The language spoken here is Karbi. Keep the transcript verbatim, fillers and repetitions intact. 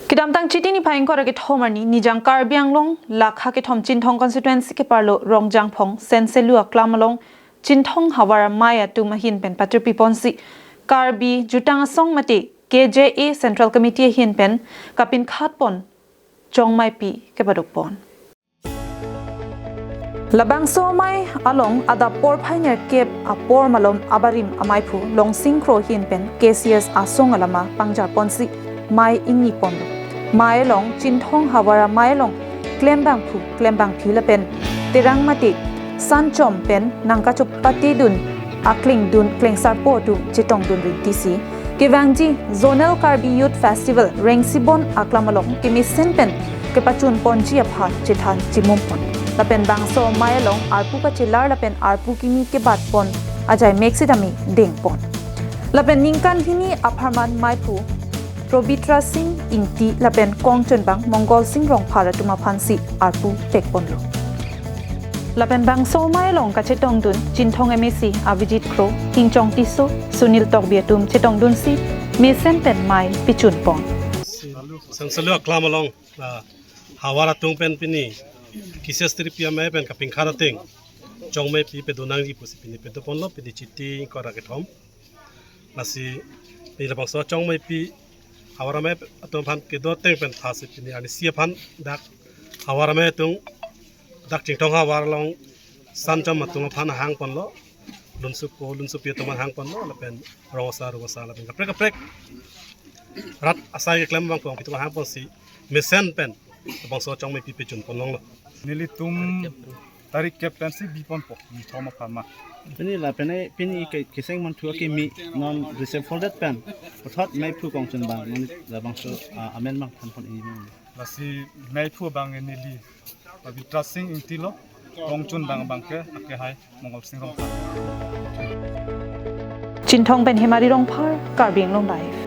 Kedamtang Chiti niphai ingkoi ra kethom arni nijang Karbi Anglong lakha kethom Chinthong constituency keparlo Rongjangphong Senselu aklam along Chinthong havar amei atum ahin pen patirpi ponsi Karbi Jutang Asong mate K J A Central Committee ahin pen kapinkhat pon chongmeipi kepadok pon. Labangso amei along adap porphai nerkep apor malom abarim ameiphu Longsing Kro ahin pen K C S asong alama pangjar ponsi mei ingni ponlo. Mei along Chinthong havar amei along klembangphu klembangphi lapen terang mate sanchom pen nangkachopatedun aklengdun klengsarpo atum chetongdun rinti si kevangji Zonal Karbi Youth Festival Rengsibon aklam along kemesen pen kepachun ponji aphan chethan chimum pon. Lapen bangso amei along arpu kachelar lapen arpu kimi kebat pon ajai mek sitame deng pon. Lapen ningkan hini apharman meiphu Probitra Sing Ingti lapen kongchunbang Mongol Sing Rongphar atum aphansi arpu pek ponlo. Lapen bangso amei along kachetongdun Chinthong M A C Abhijit Kro, Ingchong Tisso, Sunil Tokbi atum chetongdunsi mesen pen mei pichun pon. Senselu aklam along, ah, havar atum pen pini K C S tirpi amei pen kapinkhat ateng chongmeipi pedonangji pusi pini pedo ponlo, pini Chiti ingkoi ra kethom. Lasi pini labangso chongmeipi havar amei atum aphan kedo ateng pen thasi pini arnisi aphan dak havar amei atum dak Chinthong havar along sanchom atum aphan hang ponlo, lunsupo lunsupi atum aphan hang ponlo lapen rong asar rong asar lapen kaprek kaprek rat asai keklem abang kong atum aphan hang ponsi mesen pen labangso chongmeipi pichun pon longlo. Nelitum tarik kep pensi bi ponpo, bi thom apharman. Pini la pene pini ke keseng manthu akimi non reserve folder pen puthot meiphu kongchunbang non labangso, ah, amen bang than pon ini non. Lasi meiphu abang neli Pavitra Sing Ingti lo, kongchunbang abang ke ake hai Mongol Sing Rongphar. Chinthong pen Hemari Rongphar, Karbi Anglong Live.